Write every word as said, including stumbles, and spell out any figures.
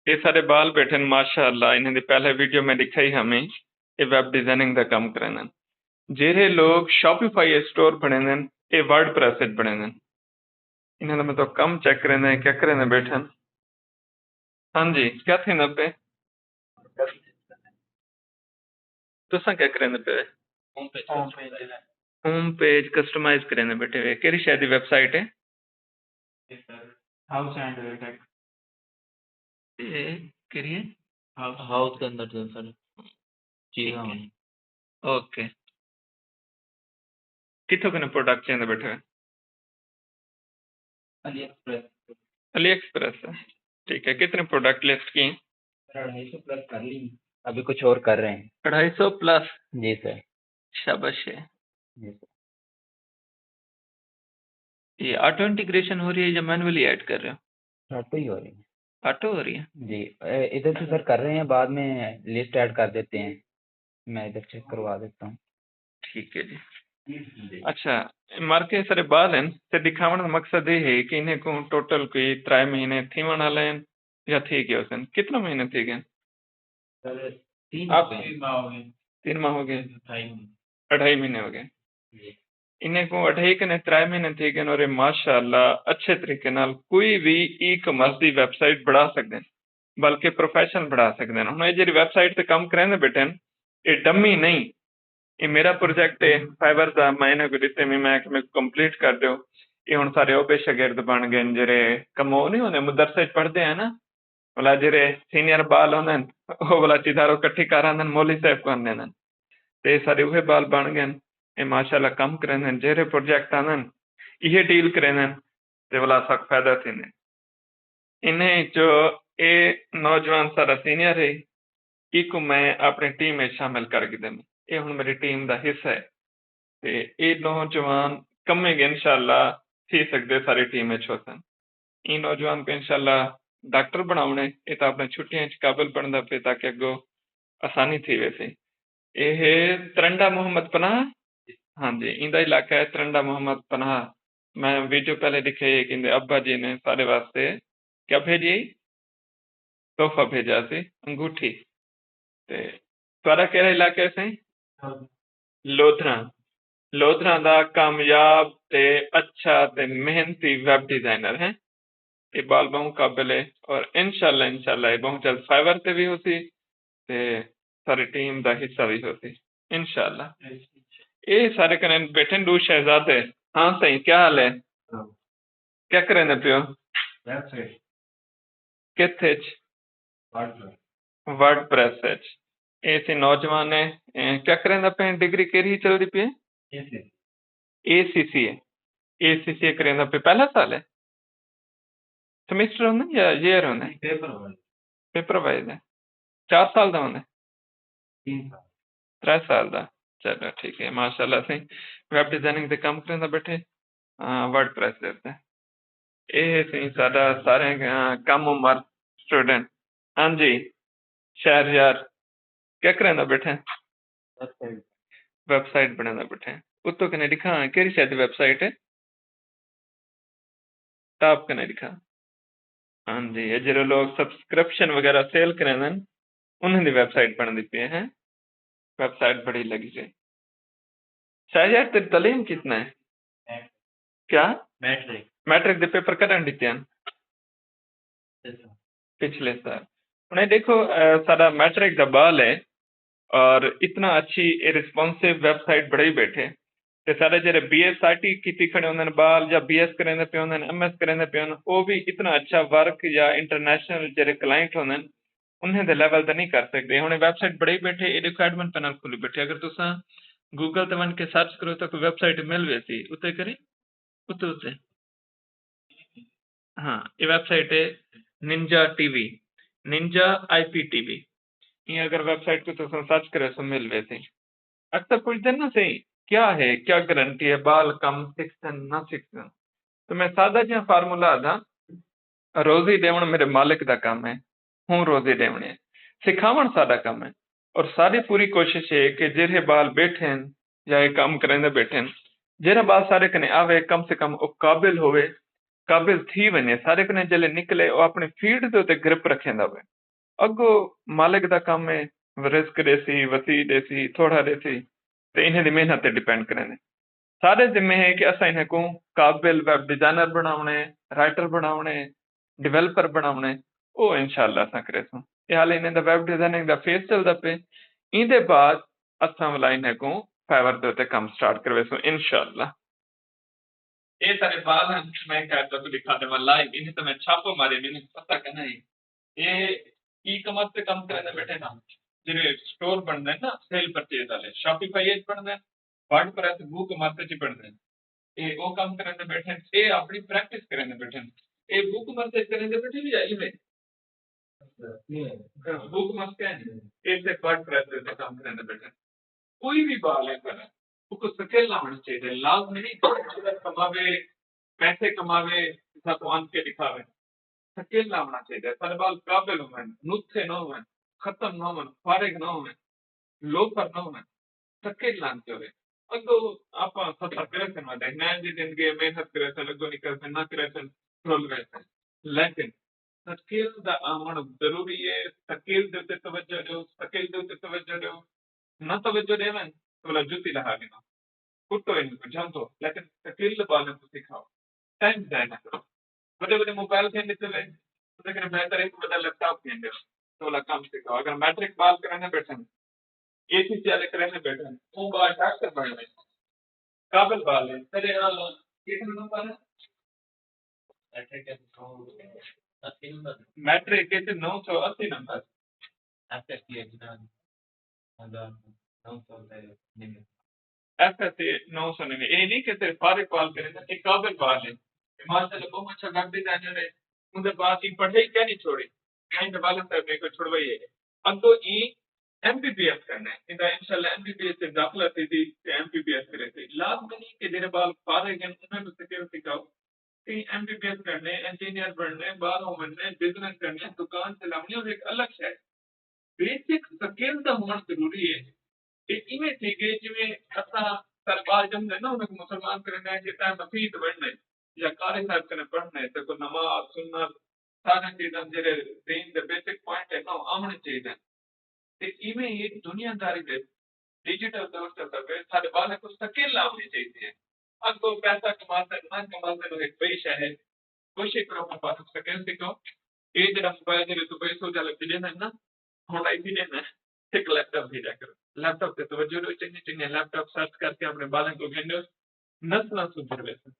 اے سارے بال بیٹھن، ماشاء اللہ، انہاں دی پہلے ویڈیو میں ݙکھائی ہمیں، اے ویب ڈیزائننگ دا کم کریندن۔ جیرھے لوگ شاپیفائی اسٹور بݨیندن، اے ورڈ پریس وچ بݨیندن۔ انہاں دا مطلب کم چیک کریندے ہیں، کیا کریندے بیٹھن۔ ہاں جی، کیا تھیندا پئے؟ تساں کیا کریندے پئے؟ Home page. Home page. Home page customize کریندے بیٹھے ہوئے۔ کیڑھی شے دی ویب سائٹ ہے؟ House and tech. اے کیڑھی ہے؟ ہاؤس۔ ہاؤس دے اندر جو سارے چیزاں ٹھیک ہے۔ ہوندیاں۔ اوکے۔ کتھوں کنے پروڈکٹ چیندے بیٹھے ہوئے؟ علی ایکسپریس۔ علی ایکسپریس ہے۔ ٹھیک ہے، کتنے پروڈکٹ لسٹ کیے ہیں؟ سر، اڑھائی سو پلس کر لی۔ ابھی کچھ اور کر رہے ہیں۔ اڑھائی سو پلس؟ جی سر۔ شاباش ہے۔ جی سر۔ یہ آٹو انٹیگریشن ہو رہی ہے یا مینولی ایڈ کر رہے ہو؟ آٹو ہی ہو رہی ہے۔ آٹو ہو رہی ہے؟ جی، اے، ادھر تو سر کر رہے ہیں، بعد میں لسٹ ایڈ کر دیتے ہیں۔ میں ادھر چیک کروا دیتا ہوں۔ ٹھیک ہے جی۔ اچھا، مارکے سارے بال ہیں، تے دکھاوݨ دا مقصد اے ہے کہ انہیں کوں ٹوٹل کوئی ترائے مہینے تھیوݨ والے ہیں یا تھی ڳئے ہوسن؟ کتنے مہینے تھی ڳئے؟ سر، تین آپ ہو گئے۔ تین ماہ ہو گئے؟ اڑھائی مہینے۔ اڑھائی مہینے ہو گئے۔ جی۔ انہیں کوں اڑھائی کنے ترائے مہینے تھی ڳئے اور اے ماشاءاللہ اچھے طریقے نال کوئی وی ای کامرس دی ویب سائٹ بݨا سڳدے ہیں، بلکہ پروفیشنل بݨا سڳدے ہیں۔ ہݨ اے جیڑھی ویب سائٹ تے کم کریندے بیٹھے ہیں، اے ڈمی نہیں، اے میرا پروجیکٹ ہے، فائیور دا، میں انہیں کوں ݙتے، میں، میں کہ میکوں کمپلیٹ کر ݙیو۔ اے ہݨ سارے او بے شاگرد بݨ ڳئے ہیں، جیڑھے کمو نہیں ہوندے، مدرسے وچ پڑھدے ہیں نا، ولا جیڑھے سینئر بال ہوندے ہیں، او ولا چیدھارو کٹھی کر آندے ہیں، مولوی صاحب کوں آندے ہیں۔ تے سارے اوہے بال بݨ ڳئے ہیں۔ اے ماشاءاللہ کم کریندے ہیں، جیڑھے پروجیکٹ آندے ہیں، ایہے ڈیل کریندے ہیں، تے ولا ساکوں فائدہ تھیندے۔ انہیں جو اے نوجوان سارا سینئر ہے، ایکوں میں اپݨی ٹیم وچ شامل کر گھدم۔ اے ہݨ میری ٹیم دا حصہ ہے۔ تے اے نوجوان کمیں گے انشاءاللہ تھی سڳدے ساری ٹیم وچ ہوسن۔ ایں نوجوان کوں انشاءاللہ ڈاکٹر بݨاوݨے، اے تاں اپݨے چھٹیاں وچ قابل بݨدا پئے تاکہ اڳوں آسانی تھی ویسی۔ اے ہے ترنڈا محمد پناہ۔ ہاں جی، ایندا علاقہ ہے ترنڈا محمد پناہ۔ میں ویڈیو پہلے ݙکھائی ہے کہ ایندے ابا جی نے سارے واسطے کیا بھیجی؟ تحفہ بھیجا سی، انگوٹھی۔ تے تہاݙا کیڑھا علاقہ ہے سائیں؟ لودھراں۔ لودھراں دا کامیاب تے اچھا تے محنتی ویب ڈیزائنر ہے۔ اے بال ٻہوں قابل ہے اور انشاءاللہ، انشاءاللہ اے ٻہوں جلد فائیور تے وی ہوسی تے ساری ٹیم دا حصہ وی ہوسی انشاءاللہ۔ اے سارے کنے بیٹھے ݙو شہزادے۔ ہاں سائیں، کیا حال ہے؟ کیا کریندے پیو؟ Website. کتھ اچ؟ Word press. ورڈ پریس اچ۔ اے سی نوجوان ہے، اے کیا کریندا پئے؟ ڈگری کیڑھی چلدی پئی ہے؟ اے سی سی۔ اے سی سی ہے۔ اے سی سی کریندا پئے، پہلا سال ہے؟ سیمسٹر ہوندا یا ایئر ہوندا؟ Paper wise. پیپر وائز ہے۔ چار سال دا ہوندا؟ تین سال۔ ترے سال دا۔ چلو ٹھیک ہے، ماشاءاللہ سائیں۔ ویب ڈیزائننگ تے کم کریندا بیٹھے، آ، ورڈ پریس دے اتے۔ اے سائیں ساڈا سارے، آ، کم عمر سٹوڈنٹ۔ ہاں جی، شہر یار، کیا کریندا بیٹھے؟ Web site. ویب سائٹ بݨیندا بیٹھے۔ اتوں کنے ݙکھا، کیڑھی شے دی ویب سائٹ ہے؟ ٹاپ کنے ݙکھا۔ ہاں جی، اے جیڑھے لوگ سبسکرپشن وغیرہ سیل کریندن، انہاں دی ویب سائٹ بݨدی پئی ہے۔ ویب سائٹ بڑی لڳی ہے۔ شاہ یار، تیری تعلیم کتنا ہے؟ کیا؟ میٹرک۔ میٹرک دے پیپر کݙاں ݙتے ہن؟ پچھلے سال۔ ہݨ اے ݙیکھو، اے، ساݙا میٹرک دا ٻال ہے اور اتنا اچھی اے رسپانسو ویب سائٹ بݨائی بیٹھے۔ تے ساݙے جیڑھے بی ایس آئی ٹی کیتی کھڑے ہوندن ٻال یا بی ایس کریندے پئے ہوندن، ایم ایس کریندے پئے ہوندن، او وی اتنا اچھا ورک یا انٹرنیشنل جیڑھے کلائنٹ ہوندن، انہیں دے لیول تے نہیں کر سڳدے۔ ہݨ اے ویب سائٹ بݨائی بیٹھے، اے ݙیکھو ایڈمن پینل کھلی بیٹھے۔ اگر تساں گوگل تے ونڄ کے سرچ کرو تاں کوئی ویب سائٹ مل ویسی، اتے کریں، اتے، اتے۔ ہاں، اے ویب سائٹ ہے ننجا ٹی وی، ننجا آئی پی ٹی وی۔ ایں اگر ویب سائٹ کوں تساں سرچ کریسو مل ویسی۔ اکثر پچھدے نا سائیں، کیا ہے، کیا گارنٹی ہے، ٻال کم سکھسن نہ سکھسن؟ تو میں سادہ جیہاں فارمولا آہداں، روزی ݙیوݨ میرے مالک دا کم ہے، ہوں روزی ݙیوݨی ہے۔ سکھاوݨ ساݙا کم ہے۔ اور ساݙی پوری کوشش ہے کہ جیڑھے ٻال بیٹھے ہن یا اے کم کریندے بیٹھے ہن، جیڑھا ٻال ساݙے کنے آوے، کم سے کم او قابل ہووے، قابض تھی ونجے، سارے کنے جلے نکلے، او اپنی فیلڈ دے اتے گرپ رکھیندا ہوئے۔ اگو مالک دا کم ہے، رزق ڈیسی، وسیع ڈیسی، تھوڑا ڈیسی، تے انہیں دی محنت تے ڈیپینڈ کریندے۔ سارے ذمے ہے کہ اساں انہیں کو قابل ویب ڈیزائنر بناونے، رائٹر بناونے، ڈیولپر بناونے، او انشاءاللہ اساں کریسوں۔ اے حال انہیں the web designing the face چلدا پے۔ ایندے بعد اساں ولا انہیں کو فائیور دے اتے کم سٹارٹ کرویسوں انشاءاللہ۔ اے سارے بال ہیں، میں کہا تو ڈکھا دے لائیو، انہیں تو میں چھاپو مارے، میں نے پتہ کرنا ہے۔ اے ای کامرس تے کم کرنے بیٹھے نا، جڑے سٹور بننے نا، سیل پرچیز والے، شاپیفائی ایج بننے، ورڈ پریس، بو کامرس تے بننے۔ اے او کم کرنے بیٹھے، اے اپنی پریکٹس کرنے بیٹھے۔ اے بو کامرس تے کرنے بیٹھے یا ایویں؟ بک مست ہے، ایسے ورڈ پریس تے کم کرنے بیٹھے۔ کوئی بھی بال ہے پر، اس کو سکل آنا چاہیے، لازمی نہیں کہ کماوے، پیسے کماوے، سب کو آن کے دکھاوے۔ سکل آنا چاہیے، سارے بال قابل ہوئے، نسخے نہ ہوئے، ختم نہ ہوئے، فارغ نہ ہوئے، لوفر نہ ہوئے۔ سکل لانتے ہوئے۔ اگو آپاں سفر کرے سن ودے، میں دی زندگی محنت کرے سن، اگو نکل سن، نہ کرے سن، رول رہے سن۔ لیکن سکل دا آوݨ ضروری ہے، سکل دے اتے توجہ ݙیو، سکل دے اتے توجہ ݙیو، نہ توجہ ݙیویں تو ولا جتی لہا ݙینا۔ کٹو انہاں کوں جھنتو، لیکن سکل ٻالیں کوں سکھاؤ، ٹائم ضائع نہ کرو۔ وݙے وݙے موبائل گھن ݙتے وے، لیکن بہتر ہے کہ وݙا لیپ ٹاپ گھن ݙیو، تو ولا کم سکھاؤ۔ اگر میٹرک پاس کرݨے بیٹھن، اے سی سی والے کرݨے بیٹھن، او ٻال ڈاکٹر بݨݨے، قابل ٻال ہے۔ تیݙے نال کتنے نمبر ہے؟ میٹرک اچ نو سو اسی نمبر۔ ایف ایس سی اچ نو سو نوے۔ ایف ایس سی نو سو نوے۔ اے نہیں کہ صرف فارغ ٻال کرے، اے قابل ٻال ہے۔ ماشاءاللہ بہت اچھا ویب ڈیزائنر ہے۔ اوندے بعد ای پڑھائی کیا نہیں چھوڑی۔ کہیں دے والد صاحب نے کوئی چھڑوائی ہے۔ اگو E M B B S کرنا ہے۔ ایندا انشاءاللہ ایم بی بی ایس تے داخلہ تھیسی تے ایم بی بی ایس کریسی۔ لازمی نہیں کہ جیڑھے ٻال فارغ ہیں، انہاں نوں سکل سکھاؤ۔ کہیں ایم بی بی ایس کرݨے، انجینئر بݨݨے، ٻاہروں ونڄݨے، بزنس کرݨے، دکان چلاوݨی، او ہک الڳ شے ہے۔ بیسک سکل دا ہووݨ ضروری ہے۔ اے ایویں تھی ڳئے جیویں اساں سر ٻال ڄمدے نا، انہاں کوں مسلمان کریندے ہیں کہ تیں مسیت ونڄݨے یا قاری صاحب کنے پڑھݨے، تے کوئی نماز، سنت، سارے چیزاں جیڑھے دین دے بیسک پوائنٹ ہے نا، او آوݨے چاہیدے۔ تے ایویں ہی دنیا داری دے ڈیجیٹل دور چلدا پئے، ساݙے ٻالیں کوں سکل آوݨی چاہیدی ہے۔ اڳوں پیسہ کماسن، نہ کماسن، او ہک ٻئی شے ہے۔ کوشش کرو اپݨے ٻال کوں سکل سکھاؤ۔ اے جیڑھا موبائل دے وچ توں ٻئی سو جا لڳ ݙیندے نا، ہݨ ایسی ݙیندے، ہک لیپ ٹاپ بھیجا کرو۔ لیپ ٹاپ تے توجہ ݙیو، چنڳے چنڳے لیپ ٹاپ سرچ کر کے اپݨے ٻالیں کوں گھن ݙیو، نسلاں سدھر ویسن۔